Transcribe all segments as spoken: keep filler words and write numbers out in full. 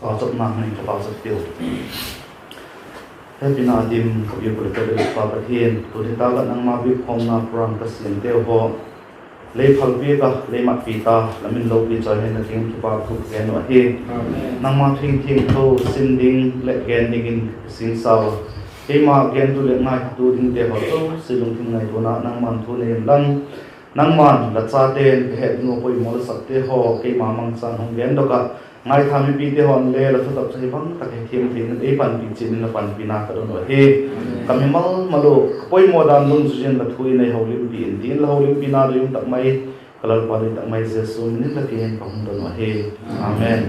Pauchapna hung in ka pauchap tiu. Hepina dim ka biak uh leh ka bel Pa Pathian, tuni tâk ah nangma biak khawmna program ka siamteu haw, lei phalpiak a, lei matpi ta, la min lopi chawi hen la kiang in kipâk thu ka gen uh ahi. Nangma thu thiangtho sim ding leh gen dingin ka kisingsa ua, keima gentu leh ngaithatu dingte haw zosia lungthim ngaituana nangma'n thu nei inla, nangma'n la chate'n ka het ding uh poimaw la sakte haw keima mangchan hung gendok ah, ngaitha mipite haw'n le la thutak chu hi bang tak hethiam thei in ei panpi chian in la panpina ka don uh ahi. Ka mimal mal uh ka poimaw dan dungzui in la thu in ei holimpi in, tin la holimpina doi um tak mai, ka Lalpa doi tak mai Jesu min in la kiang in ka hung don uh ahi. Amen.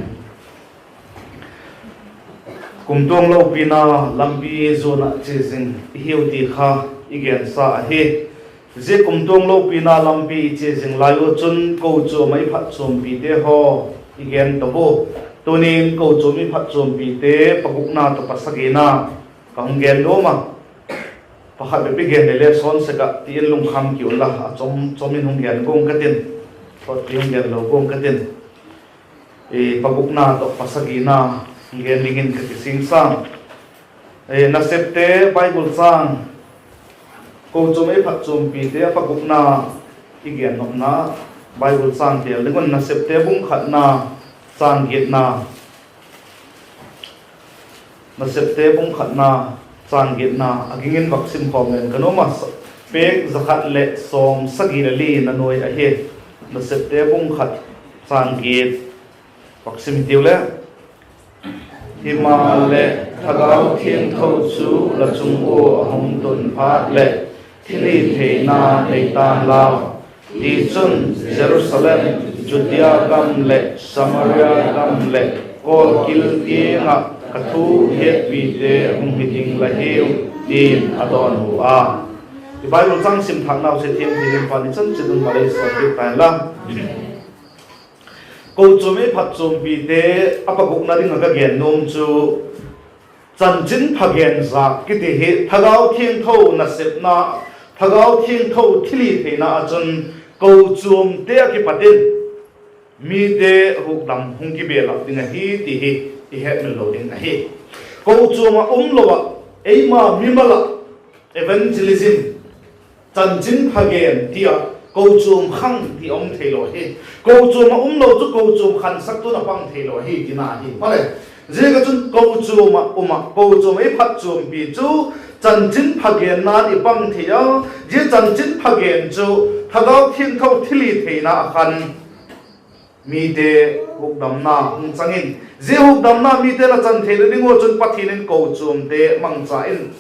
Kumtuang lopina lampi zuan ah chia zing i hiu ti kha i gensa ahi. Zia kumtuang lopina lampi i chia zing lai u chun kochuam ah i phatchuampite haw i gen to u. Tunin kochuam i phatchuampite pagukna tawh pasagina ka hung gen nuam a. Pakhat bep i gen leh le sawn sek ah ti in lungkham ki unla, a chom chom in hung gen guang ka tin, thawt ti hung gen lo guang ka tin. Pagukna tawh pasagina hung gen dingin ka kisingsa. Nasepte Bible châng, kochuam ei phatchuampite a pagukna i gen nopna Bible châng tel ding un, Nasepte bung khatna, châng giatna. Nasepte bung khatna, châng giatna a ging in vak sim khawm leng ka nuam a, pêk za khat leh sawmsagi leh li na nuai ahi. Nasepte bung khat, châng giat, vak sim hitiu le. Himaleh, Thagau Thiangtho chu la chung ua a hung tun phat leh, thilhitheina nei ta'n lau. Tichun, Jerusalem, Judea gam leh Samaria gam leh kawlkil tiang ah ka thu hetpite hung hi ding la hiu, ti'n a dawnhu a. I Bible châng sim thâknau sia thiam thei ding pa ni chan chin un malei sawmpiak ta inla. Kochuam ei phatchuampite a pagukna ding ah ka gen nuam chu, chanchinpha gen zâk kiti hi Thagau Thiangtho nasepna, Thagau Thiangtho thilhitheina ah chun kochuamte ah kipat in mite hukdam hung kibelap ding ahi ti hi i hetmil lo ding ahi. Kochuam ah um lo ah, eima mimal ah evangelism, chanchinpha gen ti ah kochuam khang ti a um theilo ahi. Kochuam ah um lo chu kochuam khansaktu'n a pang theilo ahi tina ahi. Maleh, ziak ah chun kochuam ah um ah, kochuam ah i phatchuampi chu chanchinpha genna'n i pang thei a, zia chanchinpha gen chu Thagau Thiangtho thilhitheina ah khan mite hukdamna hung chang in, zia hukdamna mite la chan theina ding ua chun Pathian in kochuamte mangcha in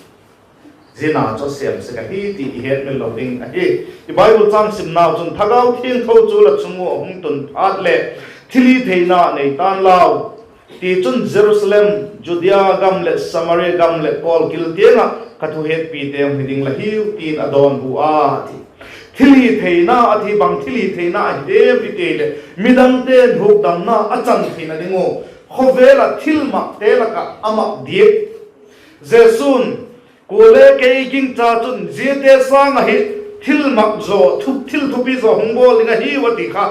zia na chu a sêm sek ahi ti i hetmil lo ding ahi. I Bible châng simnau chun Thagau Thiangtho chu la chung ua a hung tun phat leh, thilhitheina nei ta'n lau. Tichun Jerusalem, Judea gam leh Samaria gam leh kawlkil tiang ah ka thu hetpite hung hi ding la hiu, ti'n a dawnhu a ti. Thilhitheina a ti, bang thilhitheina ahi diam i ti leh, midangte'n hukdamna a chan theina ding ua, khawvel ah thilmakte lak ah a mak diak. Jesu'n, kuale kei gingcha chun ziate sâng ahi thilmak zaw, thil thupi zaw hung bawl ding ahiu a ti kha,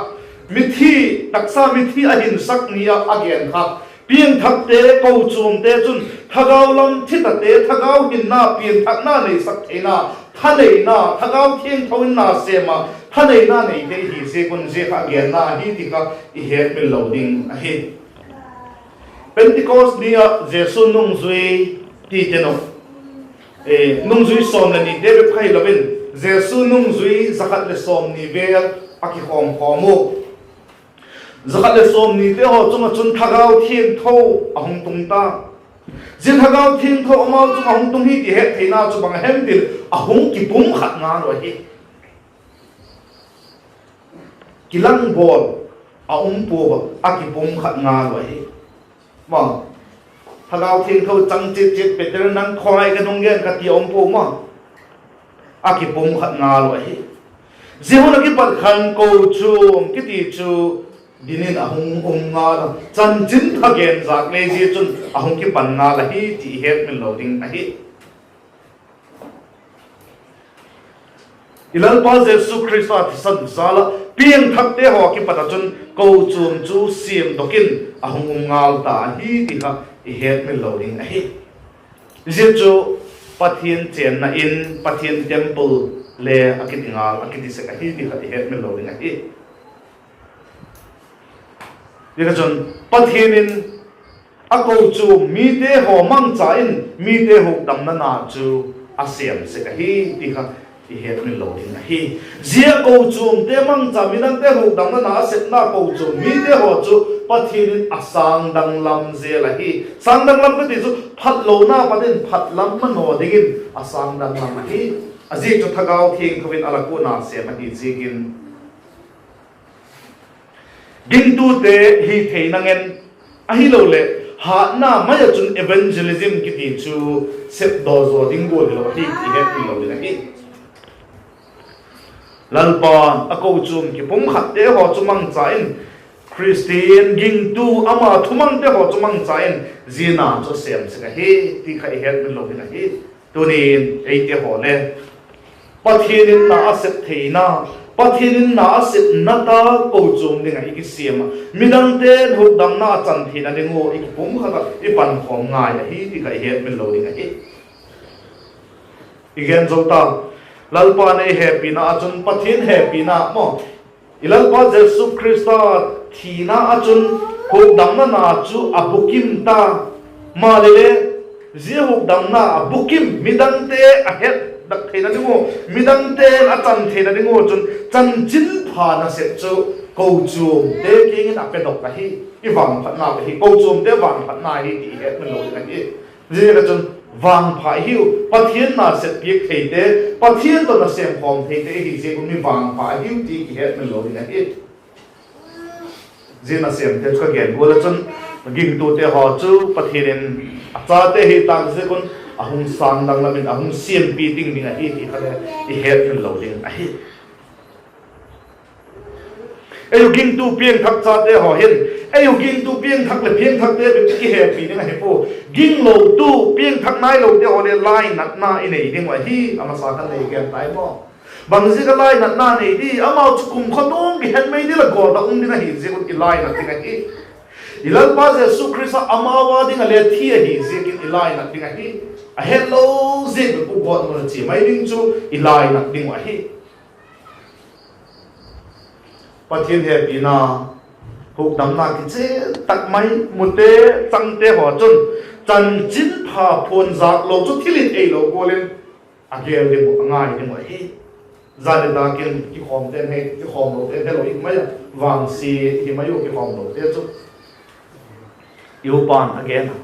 mithi, taksa mithi a hinsak ni ah a gen kha, piangthakte, kochuamte chun thagau lam thitate, thagau hinna, piangthakna neisak theina, thaneina, Thagau Thiangtho in na sêm a thaneina neite i hi ziak un zia kha a genna ahi ti kha i hetmil lo ding ahi. Pentecost ni ah Jesu nungzui ti ten uh, nungzui sawm leh nite bep kha hilo in, Jesu nungzui za khat leh sawmni vel a kikhawm khawm u. Za khat leh sawmnite haw chung ah chun Thagau Thiangtho a hung tung ta. Zia Thagau Thiangtho amau chung ah hung tung hi ti hettheina chu bang a hem ti leh, a hung kipumkhat ngal uh ahi. Kilangbawl a um pua a, a kipumkhat ngal uh ahi. Thagau Thiangtho chang chiat chiat, Peter, nang khawhai ka hung gen ka ti a um pua maw. A kipumkhat ngal uh ahi. Zia hun ah kipat khan kochuam kiti chu din in a hung um ngal a, chanchinpha gen zâk le zia chun a hung kipan ngal ahi ti i hetmil lo ding ahi. I Lalpa Jesu Khrista thisan jal ah piangthakte haw kipat ah chun kochuam chu siamdok in a hung um ngal ta ahi ti kha i hetmil lo ding ahi. Zia chu Pathian chênna In, Pathian temple le a kiti ngal, a kiti sek ahi ti kha i hetmil lo ding ahi. Zia kha chun Pathian in a kochuam mite haw mangcha in mite hukdamna na chu a sêm sek ahi ti kha i hetmil lo ding ahi. Zia kochuamte mangcha midangte hukdamna na a sepna kochuam mite haw chu Pathian in a sângdanglam zel ahi. Sângdanglam ka ti chu phatlona pat in phatlam manaw dingin a sângdanglam ahi. A ziak chu Thagau Thiangtho in a la kuan a sêm ahi ziakin gingtute hi theina ngen, ahiloleh hâtna mai ah chun evangelism kiti chu sepdaw zaw ding gual hilo ahi ti hetmil lo ding ahi. Lalpa'n a kochuam kipumkhatte haw chu mangcha in, Khristian gingtu ama thumangte haw chu mangcha in zia na chu a sêm sek ahi ti kha i hetmil lo ding ahi. Tuni'n eite haw le Pathian in na a sep theina, Pathian in na a sepna ta kochuam ding ah i kisiam ah, midangte'n hukdamna a chan theina ding ua i kipumkhat ah i pankhawm ngai ahi ti kha i hetmil lo ding ahi. I gen zo ta, Lalpa'n ei hepina ah chun Pathian hepina maw, i Lalpa Jesu Khrista thina ah chun hukdamna na chu a bukim ta. Maleh le, zia hukdamna a bukim midangte a hetdak theina ding ua, midangte'n a chan theina ding ua chun chanchinpha nasep chu kochuamte kiang in a pedok ahi. I vangphatna ahi, kochuamte vangphatna ahi ti i hetmil lo ding ahi. Ziaziakchun vangpha i hiu, Pathian nasep piak theite, Pathian tawh nasêm khawm theite i hi ziak un mi vangpha i hiu ti i hetmil lo ding ahi. Zia nasêmte chu ka gen gual ah chun, gingtute haw chu Pathian in a chate hi tâk ziak un a hung sângdanglam in a hung siampi ting ding ahi ti kha le i hetmil lo ding ahi. Ei u gingtu piangthak chate haw hin, ei u gingtu piangthak leh piangthakte bep chu kihepi ding ahi pua. Ginglotu piangthak nailote haw le lainatna i nei ding uh ahi, a masa khan lei gen tai maw. Bangziak a lainatna nei di, amau chu kumkhua nuam kihen mai ding la gawt ah um ding ahi ziak un i lainat ding ahi. I Lalpa Jesu Khrista amau â ding ah le thi ahi ziakin i lainat ding ahi. A hetlo ziak bep u gawtmun a chia mai ding chu i lainat ding uh ahi. Pathian hepina, hukdamna kichian tak mai mute changte haw chun chanchinpha phuanzâk lo chu thil hi theilo gual in a gel ding uh, a ngai ding uh ahi. Zani tak in kikhawmte'n he, kikhawmlote'n helo i mai a, vangsia hi mai u kikhawmlote chu. I upa'n a gen a,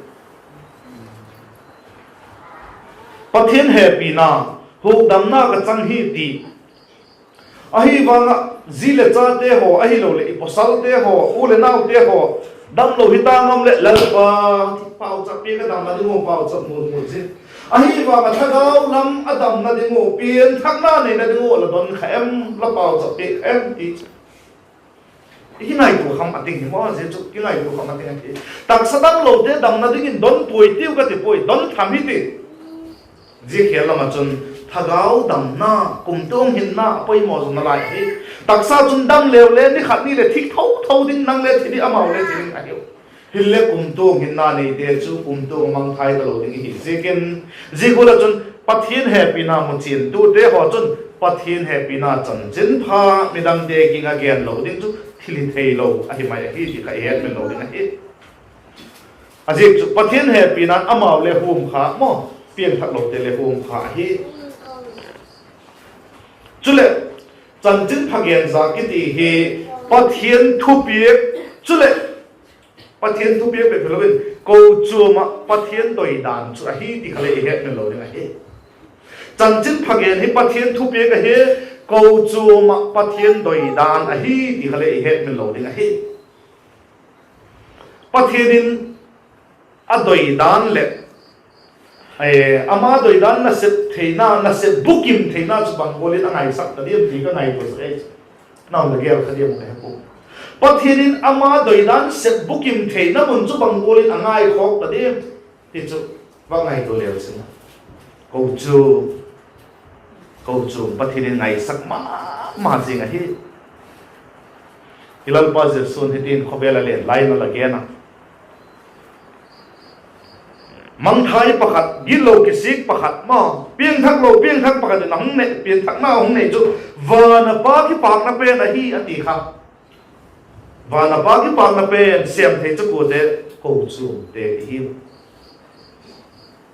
Pathian hepina, hukdamna ka chang hi ti. Ahi vang ah zi leh chate haw ahiloleh i pawsalte haw, u leh naute haw, damlo hi ta ngam leh Lalpa, pauchap piak a, damna ding uh pauchap mut mut zing. Ahi vang ah thagau lam a damna ding uh, pianthakna neina ding uh la don kha em, la pauchap piak kha em ti chu i kingaitua kham a ting hi maw, zia chu kingaitua kham a ting ahi. Taksa damlote damna dingin don puai tiu ka ti puai, don tham hi ti. Zia khêl lam ah chun thagau damna, kumtuang hinna a poimaw zaw nalai ahi. Taksa chun dam leu le ni khat ni leh thi tho tho ding, nang le thi ding, amau le thi ding ahiu. Hinle kumtuang hinna neite chu kumtuang a mangthai talo ding i hi ziakin, zia gual ah chun Pathian hepina muchiantute haw chun Pathian hepina chanchinpha midangte kiang a gen lo ding chu thil hi theilo ahi mai ahi ti kha i hetmil lo ding ahi. A ziak chu Pathian hepina'n amau le huam kha maw, piangthaklote le huam kha ahi. Chuleh, chanchinpha gen zak kiti hi Pathian thupiak, chuleh Pathian thupiak bep hilo in, kochuam ah Pathian doidan chu ahi ti kha le i hetmil lo ding ahi. Chanchinpha gen hi Pathian thupiak ahi, kochuam ah Pathian doidan ahi ti kha le i hetmil lo ding ahi. Pathian in a doidan leh, ama doidan nasep theina, nasep bukim theina chu bang gual in a ngaisak ta diam ti ka ngaitua sak ei. Nau la gel kha diam ka he pua. Pathian in ama doidan sep bukim theina mun chu bang gual in a ngaikhawk ta diam ti chu va ngaitua leu chin. Kochuam, kochuam Pathian in ngaisak ma ma zing ahi. I Lalpa Jesu'n hitin khawvel a len lai in a la gen a, mangthai pakhat, gitlo kisik pakhat maw, piangthak lo piangthak pakhat in a hung nei, piangthakna a hung nei chu van a Pa kipâkna pen ahi a ti kha. Van a Pa kipâkna pen sêm thei chu kuate? Kochuamte i hiu.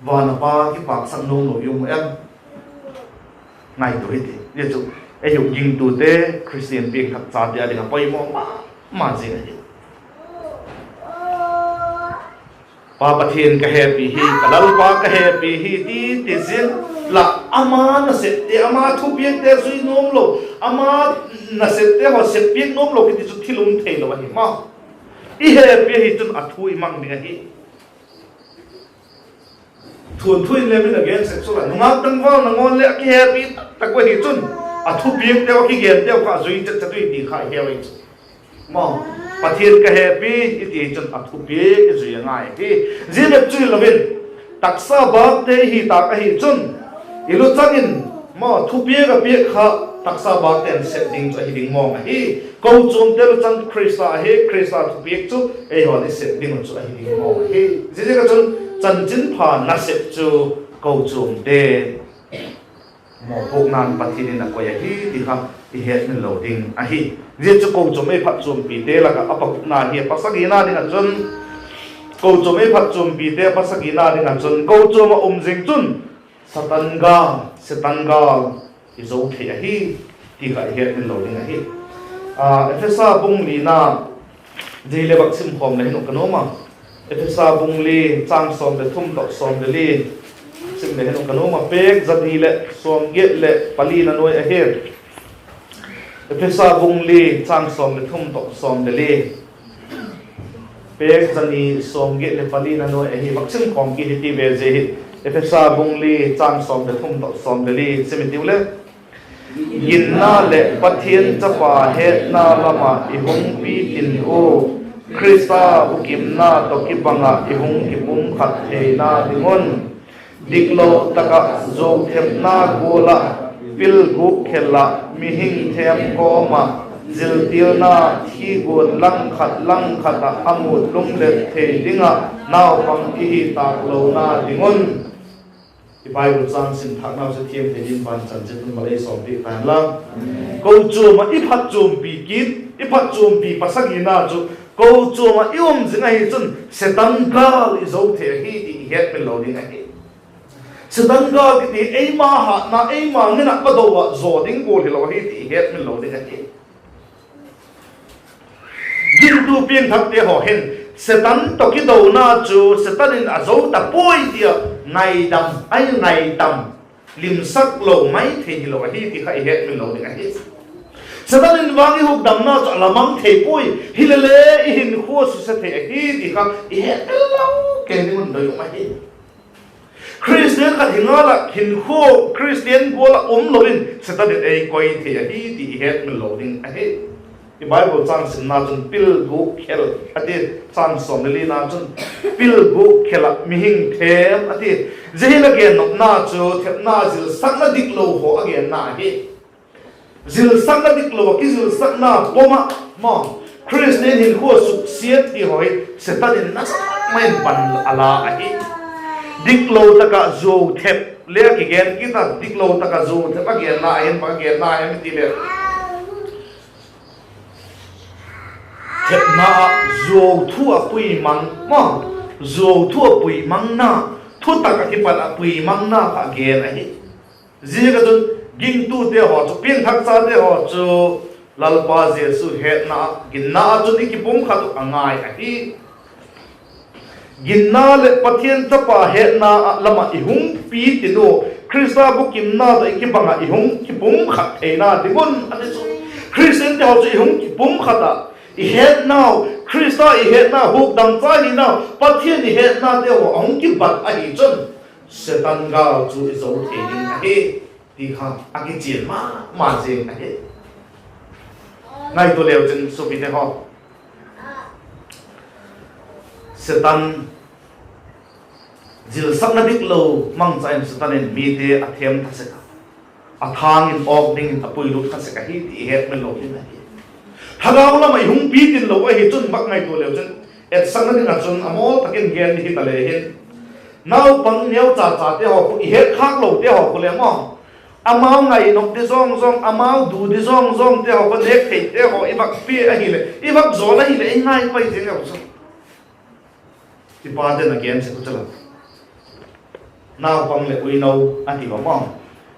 Van a Pa kipâksak nuam lo i um em? Ngaitua hiti, zia chu ei uh gingtute, Khristian piangthak chate â ding a poimaw ma ma zing ahi. Pa Pathian ka hepi hi, ka Lalpa ka hepi hi ti, ti zing la, ama nasepte, ama thupiakte zui nuam lo, ama nasepte haw sep piak nuam lo kiti chu thil um theilo ahi ma. I hepi ahi chun a thu i mang ding ahi. Thuanthu in le min a gen sek chu la, nungak tangval nangawn leh a kihepi tak tak uh ahi chun, a thupiakteu, a kigenteu kha zui chet chet ui ti kha i heu ahi chu. Maw, Pathian ka hepi i ti chun a thupiak i zui a ngai hi. Zia bep chu hilo in, taksa bâkte i hi tâk ahi chun, i luchang in, maw, thupiak a piak kha taksa bâkte'n sep ding chu ahi ding mawng ahi. Kochuamte luchang Khrista ahi, Khrista thupiak chu eihaw'n i sep ding uh chu ahi ding mawng ahi. Ziaziak a chun chanchinpha nasep chu kochuamte mawpuakna'n Pathian in a koi ahi ti kha i hetmil lo ding ahi. Zia chu kochuam ei phatchuampite lak ah a pakhatna hi. A pasagina ding ah chun, kochuam ei phatchuampite a pasagina ding ah chun, kochuam ah um zing chun Satan gâl, Satan gâl i zo thei ahi ti kha i hetmil lo ding ahi. A, Ephesa bung lina, zia hileh vak sim khawm le hin uh ka nuam a. Ephesa bung li châng sawm leh thum tawh sawm leh li sim le hin uh ka nuam a, pêk za ni leh sawmgiat leh palina nuai ahi. Ephesa bung li châng sawm leh thum tawh sawm leh li, pêk za ni sawmgiat leh palina nuai ahi. Vak sim khawm kit hiti ve zia hi. Ephesa bung li châng sawm leh thum tawh sawm leh li sim i tiu le, ginna leh Pathian chapa hetna lam ah i hung pi tin u, Khrista bukimna tawh kibang ah i hung kipumkhat theina ding un, diklo tak ah zuau thepna gual ah, pil gûk khel ah, mihing thêm kawm ah, ziltilna, thiguan langkhat langkhat ah a mût lunglet thei ding ah naupang i hi tâk lona ding un. I Bible châng sim thâknau chu thiam thei dingin Pa'n chanchin hun mal ei sawmpiak ta hen la. Kochuam ah i phatchuampi kit, i phatchuampi pasagina chu, kochuam ah i um zing ahi chun Satan gâl i zo thei ahi ti i hetmil lo ding ahi. Satan gâl kiti eima hatna, eima ngen ah va do ah zaw ding gual hilo ahi ti i hetmil lo ding ahi. Gingtu piangthakte haw hin Satan tawh kidona chu Satan in a zo ta puai ti ah ngaidam, ai ngaidam, limsak lo mai thei hilo ahi ti kha i hetmil lo ding ahi. Satan in vang i hukdamna chu a la mang thei puai, hilele i hinkhua suse thei ahi ti kha i hetmil lo kei ding un doi um ahi. Khristian khat hi ngal ah hinkhua Khristian gual ah um lo in Satan in ei koi thei ahi ti i hetmil lo ding ahi. I Bible châng simna chun pil gûk khel a ti, châng sawm leh lina chun pil gûk khel ah mihing thêm a ti. Zia hin a gen nopna chu thepna zilsakna diklo haw a genna ahi. Zilsakna diklo ah kizilsakna pom ah maw, Khristian hinkhua suksiat ti haw hi Satan in nasa mai in pan a la ahi. Diklo tak ah zuau thep le a kigen kit a, diklo tak ah zuau thep a genna ahin bang a genna hem i ti leh, thepna ah zuau thu a puimang maw, zuau thu a puimangna, thutak ah kipat ah puimangna kha a gen ahi. Ziak a chun gingtute haw chu, piangthak chate haw chu Lalpa Jesu hetna ah, ginna ah chun i kipumkhat uh a ngai ahi. Ginna leh Pathian chapa hetna ah lam ah i hung pi tin u, Khrista bukimna tawh i kibang ah i hung kipumkhat theina ding un a ti chu. Khristiante haw chu i hung kipumkhat ah, i hetnau, Khrista i hetna, hukdamcha hinau, Pathian i hetnate haw a hung kibat ahi chun Satan gâl chu i zo thei ding ahi ti kha a kichian ma ma zing ahi. Ngaitua leu chin suapite haw, Satan, zilsakna diklo mangcha in Satan in mite a thêm tha sek a, a thâng in awk dingin a puilut tha sek ahi ti i hetmil lo ding ahi. Thagau lam ah i hung pitin lo ahi chun vak ngaitua leu chun, etsakna ding ah chun a mawl tak in gen di hi ta le hin, naupang neu cha chate haw khu, i hetkhâk lote haw khu le maw, amau ngainop di zawng zawng, amau du di zawng zawngte haw khu, nêk theite haw i vak pia ahileh, i vak zawl ahileh, i ngai pai ziang e chu. I pate'n a gen sek u chu la, naupang leh uino a ti va maw.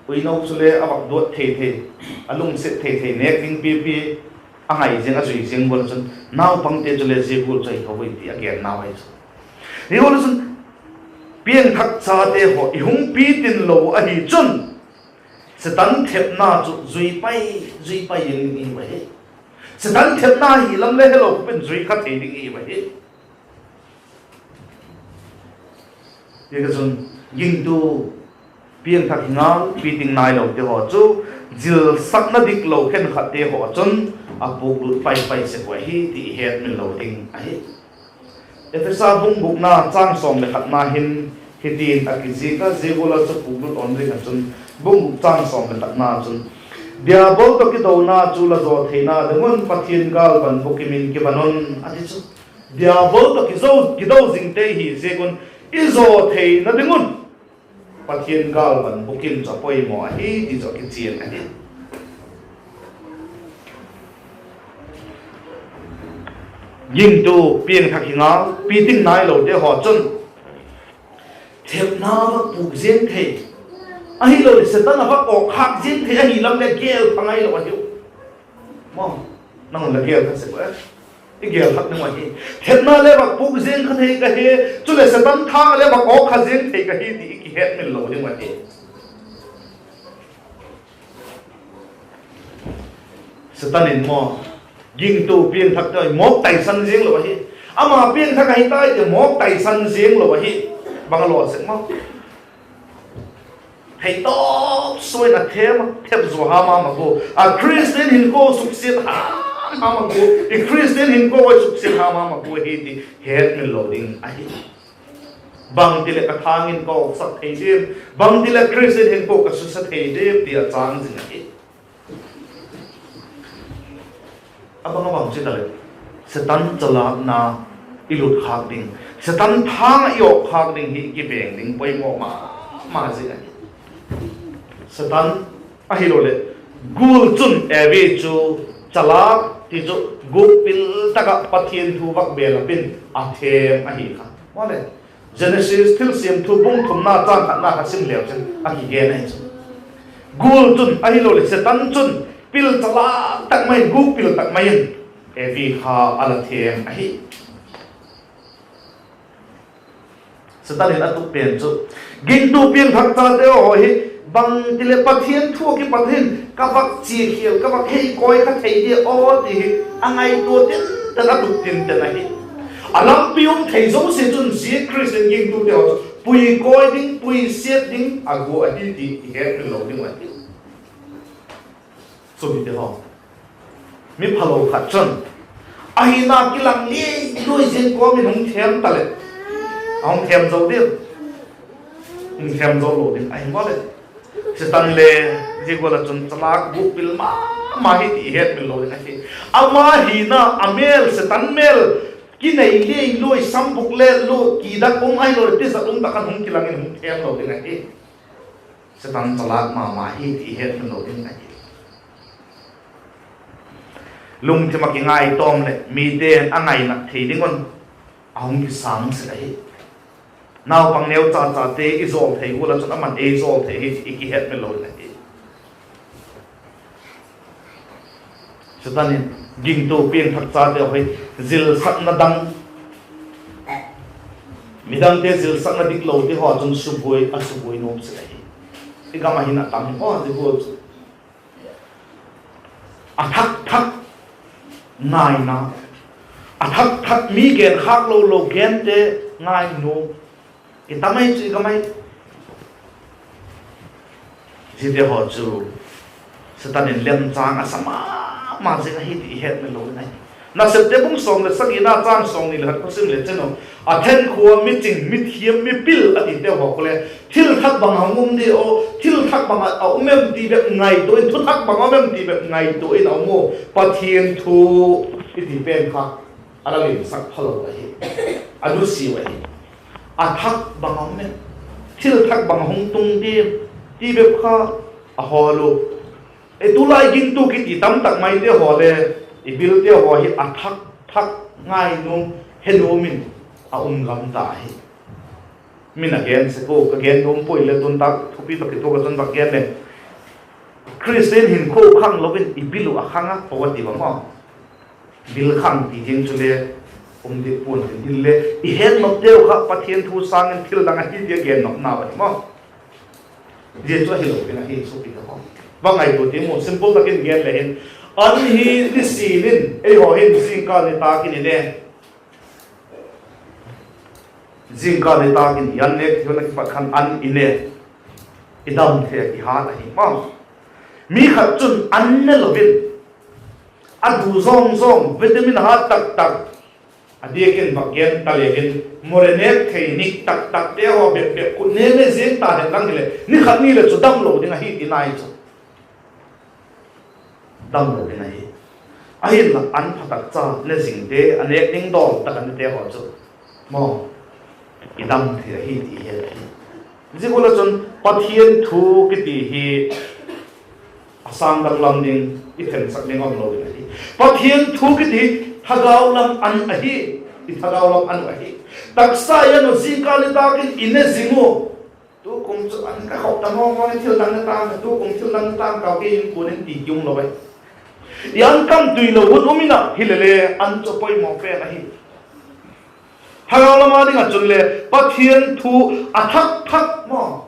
Uino chule a vak duat thei thei, a lungsiat thei thei, nêk ding pipi a ngai ziang, a zui ziang gual ah chun, naupangte chule zia gual chu ahi tho ui ti a gen nau ahi chu. Zia gual ah chun, piangthak chate haw i hung pitin lo ahi chun, Setan thepna chu zui pai, zui pai ding i hiu ahi. Setan thepna hi lam le helo khop in zui kha thei ding i hiu ahi. Ziaka chun, gingtu, piangthak hi ngal, piting nailote haw chu, zilsakna diklo khenkhatte haw chun a puklut pai pai sek uh ahi ti i hetmil lo ding ahi. Ephesa bung gukna châng sawm leh khatna hin hitin a kizik a, zia gual ah chu puklut awn ding ah chun, bung guk châng sawm leh khatna chun, Diabol tawh kidona chu la zaw theina ding un Pathian gâlvan bukim in kivan un, a ti chu. Diabol tawh kizo, kido zingte hi ziak un, i zaw theina ding un Pathian gâlvan bukim chu a poimaw ahi ti chu a kichian ahi. Gingtu, piangthak hi ngal, piting nailote haw chun thepna va puk ziang thei, ahiloleh Setan a va awk khâk ziang thei ahi lam leh gel pha ngailo ahiu. Maw, nang un la gel kha sek u e. I gel kha ding uh ahi. Thepna le va puk ziang kha thei ka hi, chuleh Setan thâng a le va awk kha ziang thei ka hi ti i kihetmil lo ding uh ahi. Setan in maw, gingtu piangthakte mawk taisan ziang lo ahi. Ama piangthak ahi tai ti mawk taisan ziang lo ahi. Bang a law sek maw? Thei tawp suai in a them, thep zaw ha ma ma gu. A Khristian hinkhua suksiat ha ma ma gu. I Khristian hinkhua suksiat ha ma ma gu ahi ti hetmil lo ding ahi. Bangti leh ka thâng in ka awksak thei diam, bangti leh Khristian hinkhua ka susia thei diam ti a châng zing ahi. A bang a bang chi ta leh, Setan chalâkna i lut khâk ding, Setan thâng ah i awk khâk ding hi i kiveng ding poimaw ma ma zing ahi. Setan, ahiloleh gul chun Evi chu chalâk ti chu gûk pil tak ah Pathian thu vak belap in a thêm ahi kha. Maleh, Genesis Thilsiam Thu bung thumna châng khatna kha sim leu chun a kigen ahi chu. Gul chun ahiloleh Setan chun pil chalâk tak mai in, gûk pil tak mai in Evi kha a la thêm ahi. Setan in a tup pen chu, gingtu piangthak chate haw hi, bangti leh Pathian thu ah kipat hin ka vak chia khial, ka vak hei kawi kha thei dia aw ti hi a ngaitua tinten, a tup tinten ahi. A lampi um thei zosia chun zia Khristian gingtute haw chu pui kawi ding, pui siat ding a gua ahi ti i hetmil lo ding uh ahi. Chutite haw, mi phalo khat chun a hina kilang liai luai ziang kawm in hung thêm ta leh, a hung thêm zo diam? Hung thêm zo lo ding ahi maleh. Setan le zia gual ah chun chalâk gûk pil ma ma hi ti i hetmil lo ding ahi. Ama hina a mêl, Setan mêl, kinei liai luai, sambuk le lu, kidak um ahiloleh tizat um tak khan hung kilang in hung thêm lo ding ahi. Setan chalâk ma ma hi ti i hetmil lo ding ahi. Lungthim ah kingaitawm leh mite'n a ngaina thei ding un a hung kisâng sek ahi. Naupang neu cha chate i zawl thei gual ah chun ama'n ei zawl thei hi i kihetmil lo ding ahi. Setan in gingtu piangthak chate haw hi zilsakna dang, midangte zilsakna diklote haw chun subuai, a subuai nuam sek ahi. I gam ah hin a tam hi maw, zia gual chu. A thak thak ngaina, a thak thak mi genkhâk lo lo gente ngai nuam, i tam ai chu i gam ai. Ziate haw chu Setan in lemchâng a sa ma ma zing ahi ti i hetmil lo ding ahi. Nasepte bung sawm leh sagina châng sawmni leh khat kha sim le chin u. A then khua mi ching, mi thiam, mi pil a tite haw khu le thil thak bang a hung um di aw, thil thak bang a um em ti bep ngaitua in, thuthak bang a um em ti bep ngaitua in a um u. Pathian thu i ti pen kha a la limsak phalo ahi, a nusiau ahi. A thak bang a um em, thil thak bang a hung tung diam ti bep kha a hawl u. E, tulai gingtu kiti tamtak maite haw le, i bilte haw hi a thak thak ngai nuam, he nuam in a um lam ta hi. Min a gen sek u, ka gen nuam puai le, tun tak thupi tak kituak ah chun vak gen leng. Khristian hinkhua khang lo in i bil uh a khang a, pau a ti bang a. Bil khang ti ding chu le um dik pua'n tin, hile i hetnopteu kha Pathian thu sâng in thil dang ahi ti a gennopna ahi maw. Zia chu ahilo ding ahi, suapite haw. Va ngaitua tiam u, simple tak in gen le hin, an hi nisin in eihaw hin zingkâl nitâk in i ne, zingkâl nitâk in i an nêk thei un a kipat khan an i ne, i dam thei ah i hat ahi maw. Mi khat chun an ne lo in, a du zawng zawng, vitamin a hat tak tak, a diak in vak gen ta le hin, mawle nêk thei nik tak takte haw bep bep, kut ne ne ziang ta hen lang hileh ni khat ni leh chu damlo ding ahi ti nai chu. Damlo ding ahi. Ahinla an pha tak cha ne zingte, a nêk ding dawl tak a nete haw chu maw, i dam thei ahi ti i het ahi. Zia gual ah chun Pathian thu kiti hi a sâng dang lam ding, i themsak ding um lo ding ahi. Pathian thu kiti hi thagau lam an ahi, i thagau lam an uh ahi. Taksa i an uh, zingkâl nitâk in i ne zing u. Tukum chu an ka khop ta maw maw, thil dang ne tâng ka, tukum thil dang ne tâng ka, kei in kuan in ti ki um lo ai. I an kam tui lo hun um in a hilele, an chu poimaw pen ahi. Thagau lam a ding ah chun le Pathian thu a thak thak maw,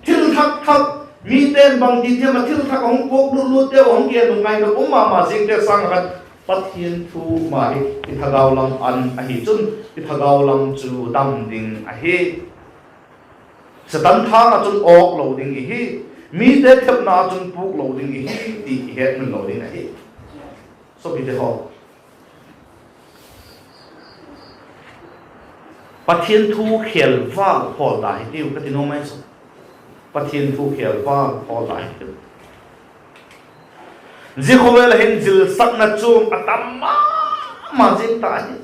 thil thak thak, mite'n bang ti thiam a thil thak a hung puak lut lutte, a hung gen uh ngai lo um ma ma zingte sâng ah khan Pathian thu ma hi i thagau lam an ahi chun i thagau lam chu dam ding ahi. Satan thâng ah chun awk lo ding i hi, mite thepna ah chun pûk lo ding i hi ti i hetmil lo ding ahi. Suapite haw, Pathian thu khêl vâl hawl da hitiu ka ti nuam ai chu. Pathian thu khêl vâl hawl da hitiu. Zia khawvel ah hin zilsakna chuam a tam ma ma zing ta hi.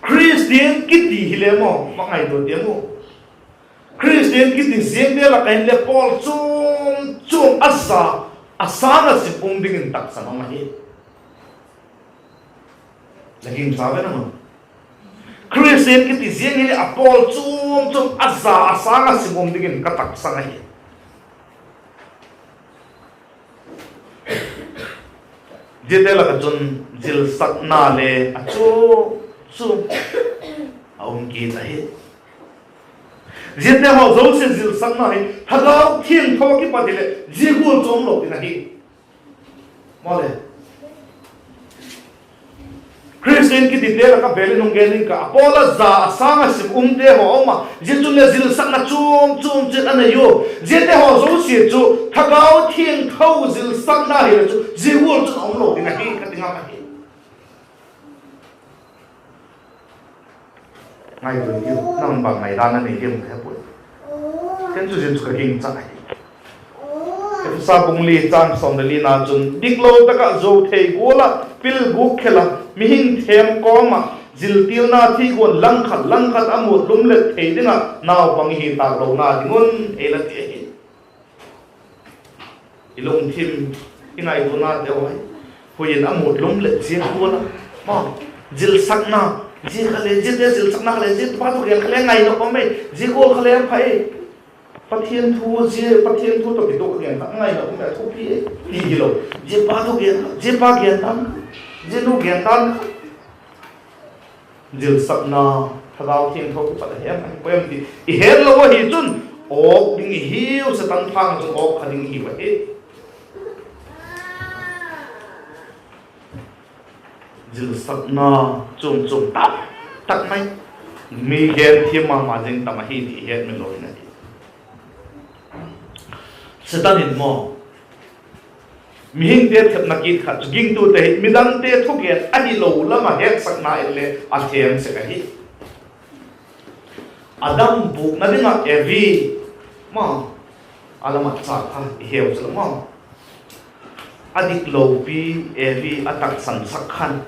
Khristian kiti hile maw, va ngaitua tiam u. Khristian kiti ziangte lak ah hin le pawl chuam chuam a za a sâng ah sim um dingin taksan um ahi. La gingcha ve na maw. Khristian kiti ziang hile a pawl chuam chuam a za a sâng ah sim um dingin ka taksan ahi. Ziate lak ah chun zilsakna le a chuam chuam a um kit ahi. Ziate haw zosia zilsakna hi Thagau Thiangtho a kipat hileh zia gual chu um lo ding ahi. Mawle, Khristian kitite lak ah bel in hung gen ing ka, a pawl a za a sâng ah sim umte haw um a, zia chun le zilsakna chuam chuam chiat a nei u. Ziate haw zosia chu Thagau Thiangtho zilsakna hile chu zia gual chun a um lo ding ahi ka ti ngam ahi. Ngaitua tiu, nang bang ngaidan a nei diam ka he puai. Ken chu zia chu ka gingcha ahi. Ephesa bung li châng sawm leh lina chun, diklo tak ah zuau thei gual ah pil gûk khel a, mihing thêm kawm ah ziltilna thiguan langkhat langkhat a mut lumlet thei ding ah naupang i hi tâk lona ding un, ei la ti ahi. I lungthim, i ngaituanate haw hi hui in a mut lumlet zia gual a, maw, zilsakna, zia kha le, ziate zilsakna kha le, zia pa thugen kha le ngaina um ei, zia gual kha le a pha ei. Pathian thu, zia Pathian thu tawh kituak a gen kha ngaina um ei, a thupi ei ti hilo. Zia pa thugen kha, zia pa gen dan, zia nu gen dan kha, zilsakna, Thagau Thiangtho kipat a hem ahi puai em ti i hetlo ahi chun, awk ding i hiu, Satan thâng ah chun awk kha ding i hiu ahi. Zilsakna chuam chuam tak tak mai, mi gen thiam ma ma zing tam ahi ti i hetmil lo ding ahi. Satan in maw, Mihingte thepna kit khat chu gingtute hi midangte thugen ahilo lam ah hetsakna inle a thêm sek ahi. Adam pûkna ding ah Evi, ma, a la mat châk kha i heu chu la ma, a diklopi Evi a taksansak khan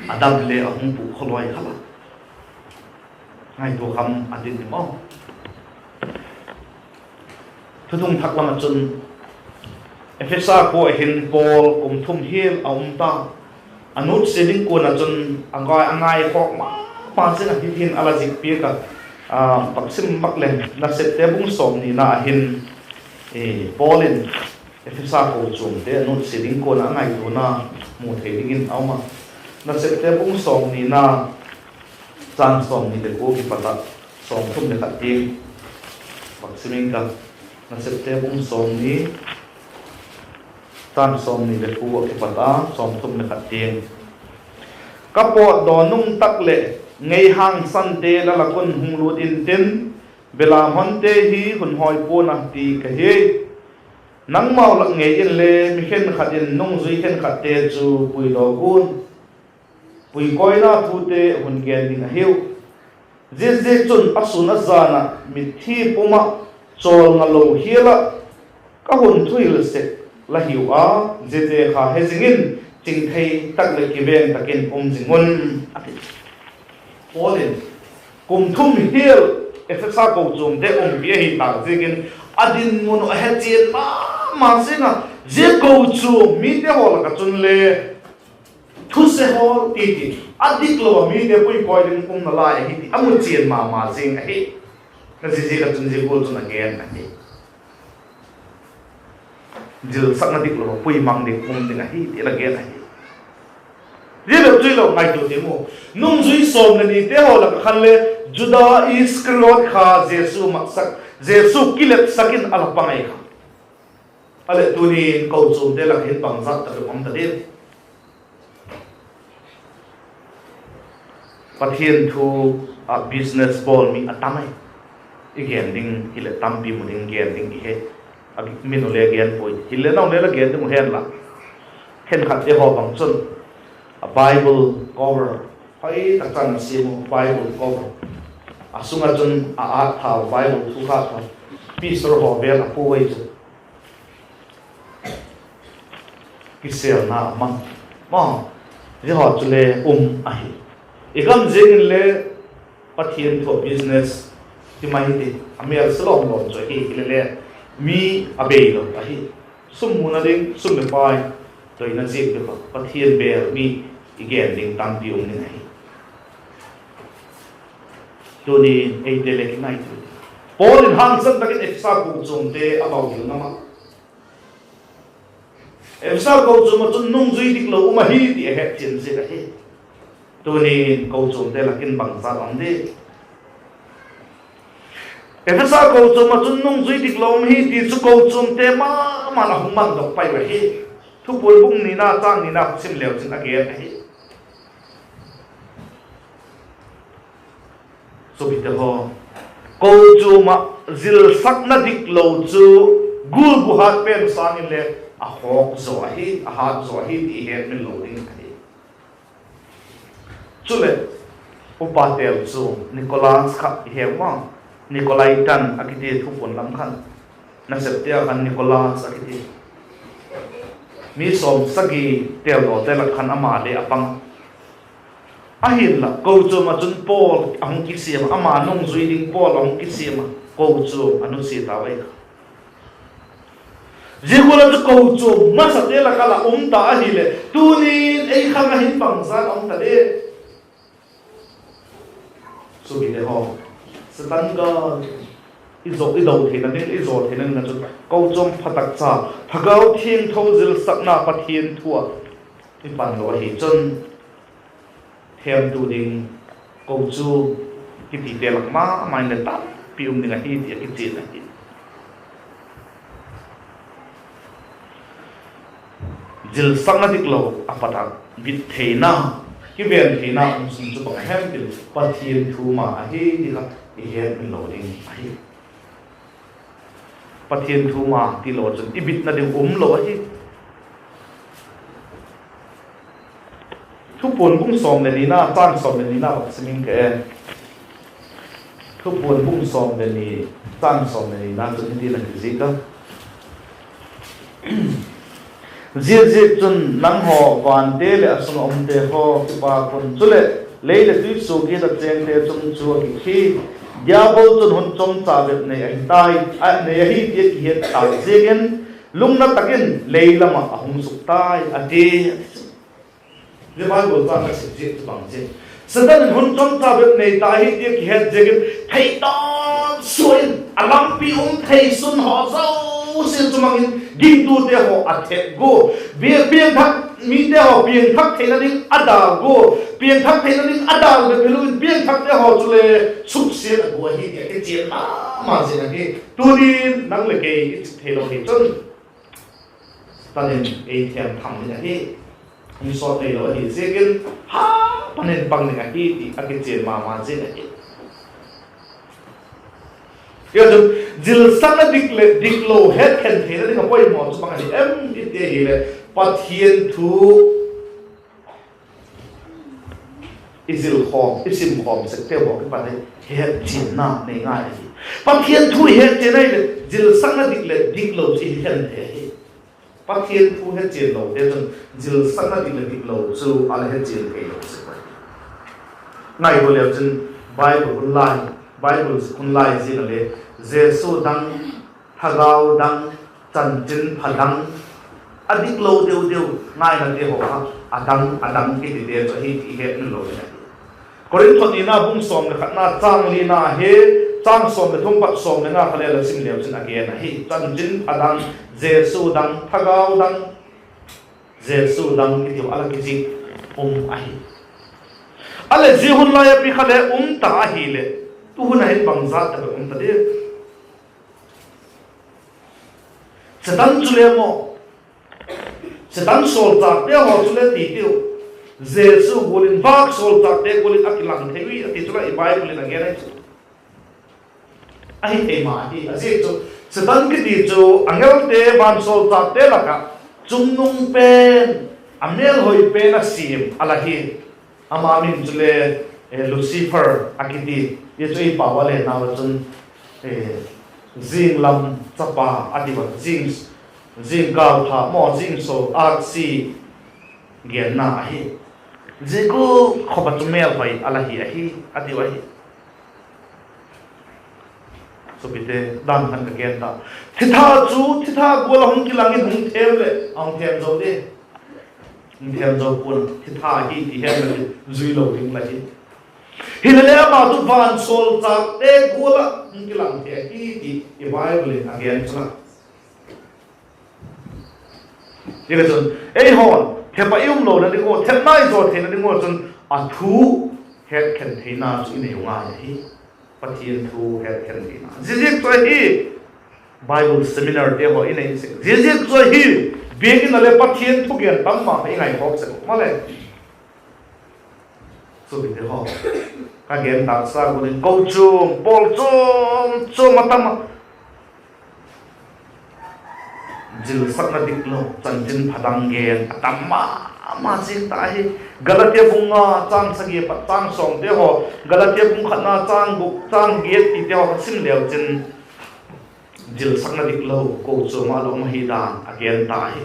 Adam le a hung pûk khawlawi kha la. Ngaitua kham a din hi maw. Thuthung thak lam ah chun Ephesa khua ah hin Paul kum thum hial a um ta. A nutsia ding kuan ah chun a ngai, a ngaikhawk ma ma zing ah hitin a la zik piak a, a, bak sim bak leng Nasepte bung sawmnina ah hin, e, Paul in Ephesa kochuamte a nutsia ding kuan ah a ngaituana mu thei dingin a um a. Nasepte bung sawmnina, châng sawmni leh kua kipat ah sawmthum leh khat tiang, bak sim ing ka. Nasepte bung sawmni, châng sawmni leh kua ah kipat a sawmthum leh khat tiang, Ka pawtdaw nung tak leh ngei hangsan te la lak un hung lût intin, belam honte hi hun hawi pua'n a ti ka hi. Nangmau lak ngei inle mi khenkhat in nungzui khenkhatte chu puidaw guan, puikawina thute hun gen ding ahiu. Ziaziakchun a sûn a jan ah mitthi pum ah chawlnga lo hial ah ka hun thuhil sek la hiu a, ziate kha he zing in, chingthei tak leh kiveng tak in um zing un, a ti. Paul in kum thum hial Ephesa kochuamte umpi ahi tâk ziakin a dinmun uh a hechian ma ma zing a, zia kochuam mite haw lak ah chun le thuse hawl ti ti, a diklo ah mite puikawi ding um nalai ahi ti a mu chian ma ma zing ahi. Ziaziak ah chun zia gual chun a gen ahi. Zilsakna diklo ah pui mang ding um ding ahi ti la gen ahi. Zia bep chu hilo, ngaitua ding u. Nungzui sawm leh nite haw lak ah khan le Juda Iskariot kha Jesu matsak, Jesu kilepsak in a la pang ahi kha. A leh tuni'n kochuamte lak hin bangzat tak um ta diam? Pathian thu ah business bawl mi a tam ai. I gen ding hileh tampi mu ding gen ding i he. A min u le gen puai, hileh nau le la gen ding u hen la. Khenkhatte haw bang chun a Bible cover, hoi tak chan a siam u Bible cover, a sung ah chun a ât thau, Bible thu kha thau, pastor haw vêl a puai chu kisêlna a mang, ma, zia haw chu le um ahi. I gam ziang inle Pathian thu ah business ti mai ti, a mêlsa lawm lawm chu ahi, hilele mi a bei lo ahi. Sum muna ding, sum leh pai doina ziak bep ah Pathian bêl mi i gen ding tampi um ding ahi. Tuni'n eite le kingaitua, Paul in hangsan tak in Ephesa kochuamte a bauhil ngam a, Ephesa kochuam ah chun nungzui diklo um ahi ti a hetchian ziak ahi. Tuni'n kochuamte lak in bangzat um di? Ephesa kochuam ah chun nungzui diklo um hi ti chu kochuamte ma ma'n a hung mandok pai u ahi. Thupuan bung nina châng nina sim leu chin a gen ahi. Suapite haw, kochuam ah zilsakna diklo chu gul bu hât pen sâng inle a hawk zaw ahi, a hât zaw ahi ti hetmil lo ding ahi. Chuleh, upa têl chu Nicholas kha i he u maw, Nicolaitan a kiti, Thupuan lam khan, Nasepte a khan Nicholas a kiti, mi sawmsagi têldawte lak khan ama le a pang a. Ahinla kochuam ah chun Paul a hung kisiam a, ama nungzui ding Paul a hung kisiam a, kochuam a nusia tau ahi. Zia gual ah chu kochuam masate lak ah la um ta ahileh tuni'n ei khang ah hin bangzat a um ta di? Suapite haw, Satan gâl i zo, i do theina ding, i zaw theina ding ah chun kochuam pha tak cha, Thagau Thiangtho zilsakna Pathian thu ah i pan lo ahi chun, themtu ding kochuam kitite lak ma ma in le tampi um ding ahi ti a kichian ahi. Zilsakna diklo a pat ah bit theina, kiven theina um sung chu bang hem ti leh Pathian thu ma ahi ti kha i hetmil lo ding ahi. Pathian thu ma ti lo chun i bitna ding um lo ahi. Thupuan bung sawm leh nina châng sawm leh nina vak sim ing ka e. Thupuan bung sawm leh ni châng sawm leh nina chun hiti'n a kizik a: Ziaziakchun nanghaw vante leh a sung ah umte haw, kipâk un; chuleh, lei leh tuisuagiat ah chêngte chung chu a gik hi. Diabol chun hun chawmcha bep nei ahi tai, a nei ahi ti a kihet tâk ziakin, lungna tak in lei lam ah a hung suk tai, a ti. Zia Bible châng ka sim ziak chu bang ziak? Satan in hun chawmcha bep nei ta hi ti a kihet ziakin, theitawp sua in a lampi um thei sun haw zosia chu mang in gingtute haw a thep gua. Bia piangthak, mite haw piangthak theina ding a dâl gua. Piangthak theina ding a dâl bep hilo in piangthakte haw chule suksiat a gua hi ti a kichian ma ma zing ahi. Tunin nang leh kei i chit theilo hi chun Satan in ei them tham ding ahi. Hung sawt theilo ahi ziakin, ha, pan in pang ding ahi ti a kichian ma ma zing ahi. Zia chun, zilsakna dik leh diklo hetkhen theina ding a poimaw chu bang ahi em i ti ahileh, Pathian thu i zil khawm, i sim khawm sekte haw kipat in hetchianna nei ngai ahi. Pathian thu i hetchian ahileh zilsakna dik leh diklo chu i khen thei ahi. Pathian thu hetchian lote chun zilsakna dik leh diklo chu a la hetchian theilo sek ahi. Ngaitua leu chun, Bible hun lai, Bible hun lai ziang a le, Jesu dang, thagau dang, chanchinpha dang, a diklo deu deu ngainate haw kha, a dang a dang kitite chu ahi ti i hetmil lo ding ahi. Korinth nina bung sawm leh khatna châng lina hi, châng sawm leh thum pat sawm leh nga kha le la sim leu chun a gen ahi. Chanchinpha dang, Jesu dang, thagau dang, Jesu dang kiti a la kizik um ahi. A leh zia hun lai a pi kha le um ta ahileh, tu hun a hin bangzat tak a um ta di? Satan chule maw, Satan sawlchâkte haw chule ti tiu, Jesu gual in, vâk sawlchâkte gual in a kilang thei ui a ti chu la i Bible in a gen ahi chu. Ahi thei ma hi, a ziak chu Satan kiti chu angelte, vansawlchâkte lak ah chungnung pen, a mêlhoi pen a siam a la hi. Ama min chule, eh, Lucifer a kiti. Zia chu i pau a le nau a chun, eh, zinglam chapa a ti va, zing, zingkâl pha maw, zingsawl âksi genna ahi. Zia gual khop a chu mêlhoi a la hi ahi, a tiu ahi. Supite, dan khan ka gen ta. Thitha chu, thitha gual a hung kilang in hung them leh, a hung them zo di? Hung them zo pua'n, thitha hi ti hen la ti, zui lo ding la hi. Hilele ama chu vansawlchâkte gual ah hung kilang thei ahi ti i Bible in a gen chu la. Zia chun, eihaw'n thep ah i um lona ding ua, thepna i zaw theina ding ua chun a thu hetkhen theina chu i nei u ngai ahi. Pathian thu hetkhen theina. Ziaziak chu ahi, Bible seminarte haw i nei sek. Ziaziak chu ahi, biakin a le Pathian thugen tam ma ma i ngaikhawk sek u maleh. Supite haw, ka gen tâksa gual in kochuam pawl chuam chuam a tam ah, zilsakna diklo, chanchinpha dang gen a tam ma ma zing ta hi. Galatia bung nga châng sagi pat châng sawmte haw, Galatia bung khatna châng guk, châng giat tite haw ka sim leu chin, zilsakna diklo kochuam ah la um ahi dan a gen ta hi.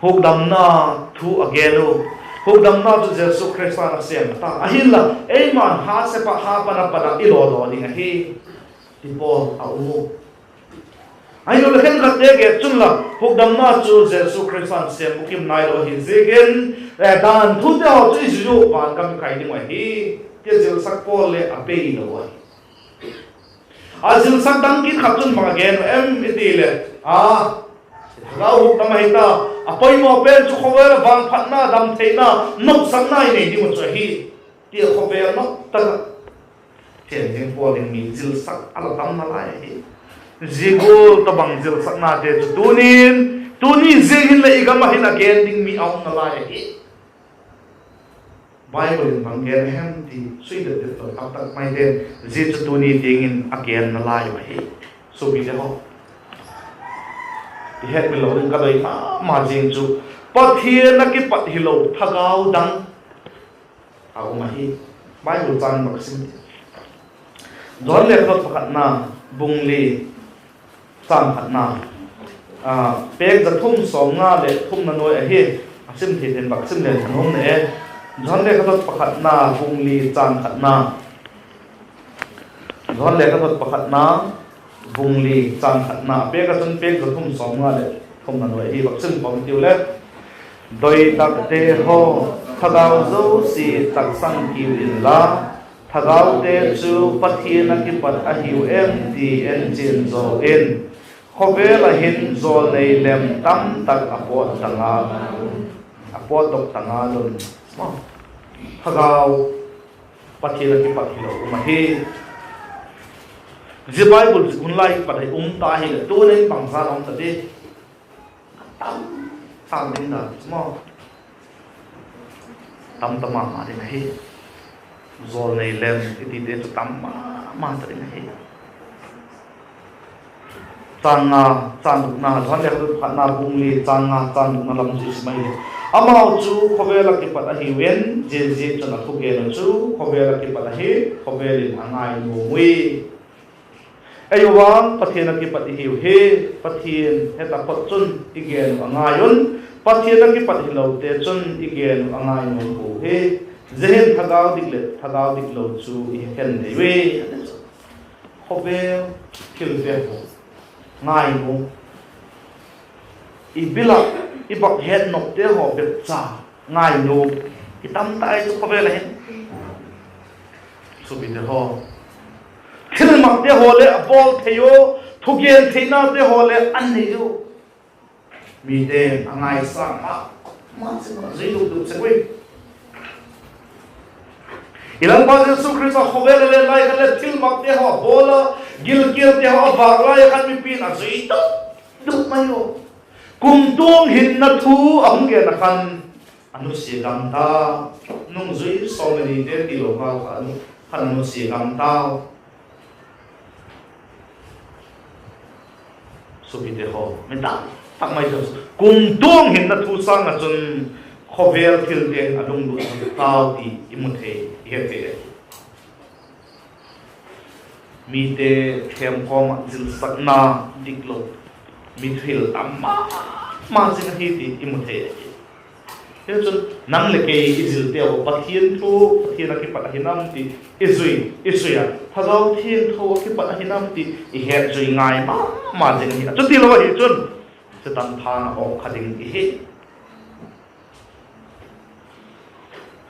Hukdamna thu a gen u. Hukdamna chu Jesu Khrista'n a sêm ta. Ahinla, eima'n ha sep ah, ha pan a pat ah i lawdaw ding ahi, ti pawl a um u. Ahiloleh khenkhatte gen chun la, hukdamna chu Jesu Khrista'n sêm bukim nailo ahi ziakin, eh, dan thute haw chu i zui u, van gam i kai ding uh ahi, ti a zilsak pawl le a bei lo ahi. A zilsak dang kit khat chun bang a gen u em i ti leh, a, thagau hukdam ahi ta, a poimaw pen chu khawvel ah vangphatna, damtheina, nopsakna i nei ding uh chu ahi, ti a khawvel nop tak ah thianghlim pawl in mi zilsak a la tam nalai ahi. Zia gual tawhbang zilsaknate chu tunin, tuni ziang hinleh i gam ah hin a gen ding mi a um nalai ahi. Bible in bang gen a hem ti sui det det lo taktak maite'n, zia chu tuni tiang in a gen nalai uh ahi. Suapite haw, I hetmil lo ding ka doi ma ma zing chu, Pathian a kipat hilo thagau dang a um ahi. Bible châng vak sim. Johan lekhathot pakhatna, bung li, châng khatna, pêk za thum sawmnga leh thumna nuai ahi. A sim thei thei in vak sim leng ka nuam e. Johan lekhathot pakhatna, bung li, châng khatna. Johan lekhathot pakhatna, bung li, châng khatna, pêk ah chun pêk za thum sawmnga leh thumna nuai ahi. Vak sim khawm tiu le. Doitakte haw, thagau zosia taksang kiu inla, thagaute chu Pathian a kipat ahiu em ti enchian zaw in. Khawvel ah hin jawlnei lem tamtak a pawt ta ngal, a pawtdok ta ngal un. Thagau Pathian a kipat hilo um ahi. Zia Bible zik hun lai kipat hi um ta hileh tuni in bangzat a um ta di? Tam, tam ding dan chu maw, tam ta ma ma ding ahi. Jawlnei lem i tite chu tam ma ma ta ding ahi. Châng nga, châng gukna, Johan lekhathot pakhatna bung li châng nga, châng gukna lam chu i sim ahileh, amau chu khawvel ah kipat ahiu in, ziaziakchun a thugen uh chu khawvel ah kipat ahi, khawvel in a ngai nuam ui. Ei vang Pathian a kipat i hiu hi, Pathian he taphot chun i gen uh a ngai un, Pathian a kipat hilote chun i gen uh a ngai nuam puau hi. Zia hin thagau dik leh thagau diklo chu i he khen thei ui. Khawvel thilte haw ngai nuam, i bil ah i bak het nopte haw bep cha ngai nuam. I tam tai chu khawvel ah hin. Suapite haw, thilmakte haw leh a bawl thei u, thugen theinate haw leh a nei u. Mite'n a ngaisâng ma ma zing, a zui duk duk sek ui. I Lalpa Jesu Khrista khawvel a len lai khan leh thilmakte haw a bawl a, gilkialte haw a vâk lai a khan mipi'n a zui duk duk mai u. Kumtuang hinna thu a hung gen ah khan a nusia gam ta, nungzui sawm leh nite tilo ngal kha khan a nusia gam tau. Suapite haw, mi tam tak mai chu kumtuang hinna thu sâng ah chun khawvel thilte hin a lunglut tau ti i mu thei, i he thei ahi. Mite khêmkhawm ah zilsakna diklo, mi thuhil tam ma ma zing ahi ti i mu thei ahi. Hichun nang leh kei i zilte haw Pathian thu, Pathian a kipat ahi nam ti i zui, i zui a, Thagau Thiangtho a kipat ahi nam ti i hetzui ngai ma ma zing ahi. A chutilo ahi chun Setan thâng ah awk kha ding i hi.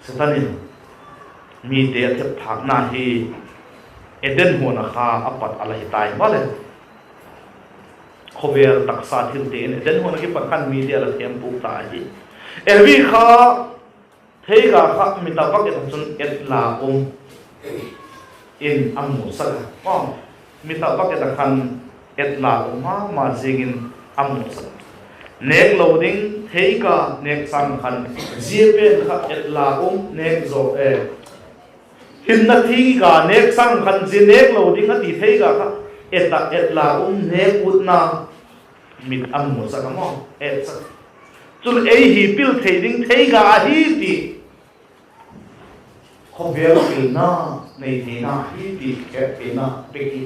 Setan in mite a thepthâkna hi Eden huan ah kha a pat a la hi tai maleh. Khawvel taksa thilte in Eden huan ah kipat khan mite a la thempuk ta ahi. Evi kha theiga kha mit a vak et ah chun et la um in a musak a. Mit a vak et ah khan et la um ma ma zing in a musak a. Nêk lo ding theiga nêk sâng khan zia pen kha et la um nêk zaw e. Hinna theiga nêk sâng khan zia nêk lo ding a ti theiga kha et ah et la um nêk utna mit a musak a maw, etsak. Chun ei hi pil thei ding theiga ahi ti khawvel pilna nei theina hi ti hettheina pek hi.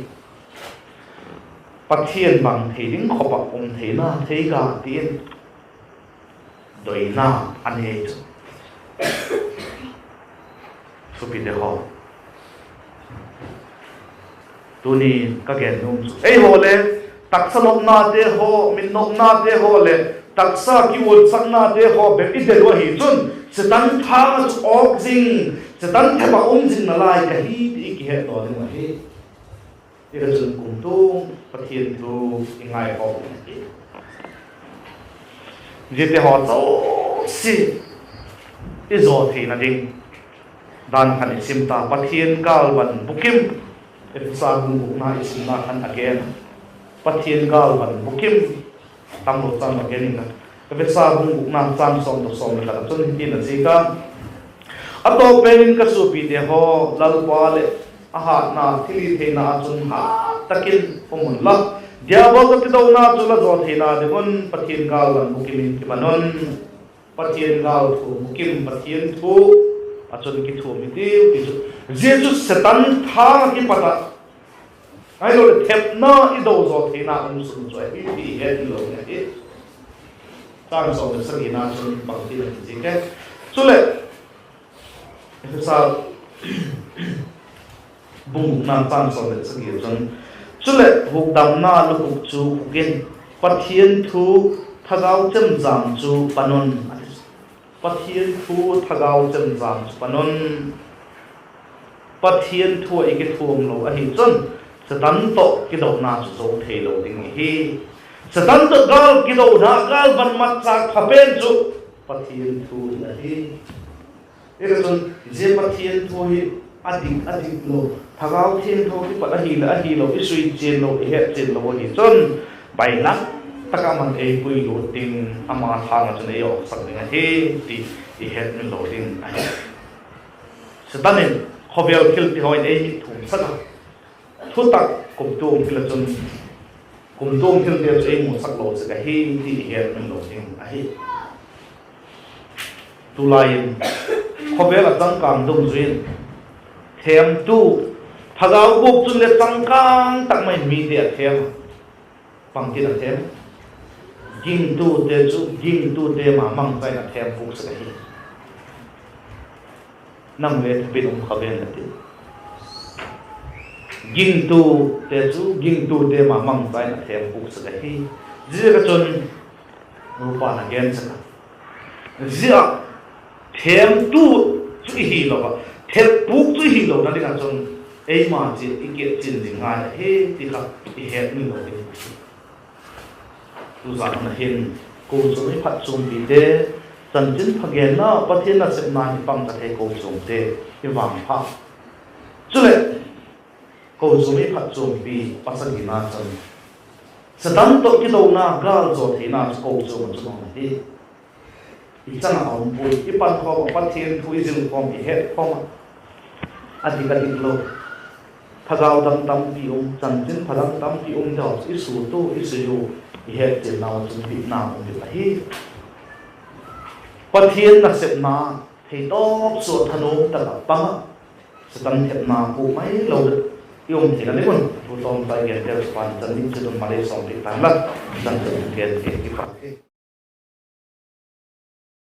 Pathian bang thei ding khawp ah um theina theiga ti in doina a nei chu. Suapite haw, tuni ka gen nuam chu eihaw le taksa nopnate haw, mit nopnate haw leh taksa kiuansaknate haw bep i del u ahi chun Setan thâng ah chu awk zing, Setan thep ah um zing nalai ka hi ti i kihetdaw ding ahi. Hile chun kumtuang Pathian thu i ngaikhawk ding ahi. Ziate haw zosia i zaw theina ding dan khan i sim ta. Pathian gâlvan bukim, Ephesa bung gukna i simna khan a gen, Pathian gâlvan bukim, tamlo châng a gen ing a. Ephesa bung gukna châng sawm tawh sawm leh khat ah chun hitin a ziak a: A tawp pen in ka suapite haw, Lalpa leh a hâtna thilhitheina ah chun hât tak in um unla, Diabol tawh kidona chu la zaw theina ding un Pathian gâl van bukim in kipan un. Pathian gâl thuam bukim, Pathian thu ah chun kithuam hitiu ti chu, zia chu Setan thâng ah kipat ah ahiloleh thepna i do zaw theina um sun chu ahi ti i het lo ding ahi. Châng sawm leh sagina chun bangtin a kizik e? Chuleh, Ephesa bung gukna châng sawm leh sagi chun, chuleh hukdamna lukhuk chu khuk in, Pathian thu thagau chemjam chu pan un, a ti. Pathian thu thagau chemjam chu pan un. Pathian thu ah i kithuam lo ahi chun, Setan tawh kidona chu zo theilo ding ihi. Setan tawh gâl kidona, gâl van matchâk pha pen chu Pathian thu hi ahi. Ziaziakchun, zia Pathian thu hi a dik a dik lo, Thagau Thiangtho kipat ahileh ahilo, i sui chian lo, i het chian lo ahi chun, bailam tak ah ama'n ei puilut ding, ama thâng ah chun ei awksak ding ahi ti i hetmil lo ding ahi. Setan in khawvel thilpihaw in ei mit thumsak a, thutak kumtuang thil ah chun, kumtuang thilte chu ei musak lo sek ahi ti i hetmil lo ding ahi. Tulai in khawvel ah changkâng dungzui in themtu, thagau buak chun leh changkâng tak mai in mite a them a. Bangtin a them? Gingtute chu gingtute ma mangcha in a them puk sek ahi. Nang le thupin um kha ven a ti. Gingtute chu gingtute ma mangcha in a them puk sek ahi. Ziaziak ah chun, nupa'n a gen sek a, zia themtu chu i hilo ah, thempuk chu i hilona ding ah chun, eima chia i kichian zing ngai ahi ti kha i hetmil lo ding. Tuzan hun ah hin, kochuam i phatchuampite, chanchinpha genna, Pathian nasepna hi pang ka thei kochuamte i vangpha. Chuleh, kochuam i phatchuampi pasagina chun, Setan tawh kidona gâl zaw theina chu kochuam ah chun um ahi. I chan ah a um puai, i pankhawm ah, Pathian thu i zilkhawm, i hetkhawm ah, a dik a dik lo, thagau dang tampi um, chanchinpha dang tampi um deu chu i sutu, i suiu, i hetchiannau ah chun bitna um ding ahi. Pathian nasepna theitawp sua thanuam tak ah pang ah, Setan thepna puk mai lo i um theina ding un, thu tawm tai gen tel chu pan chan ni chu dun malei sawm pi tan la, chan chu gen ke kipak.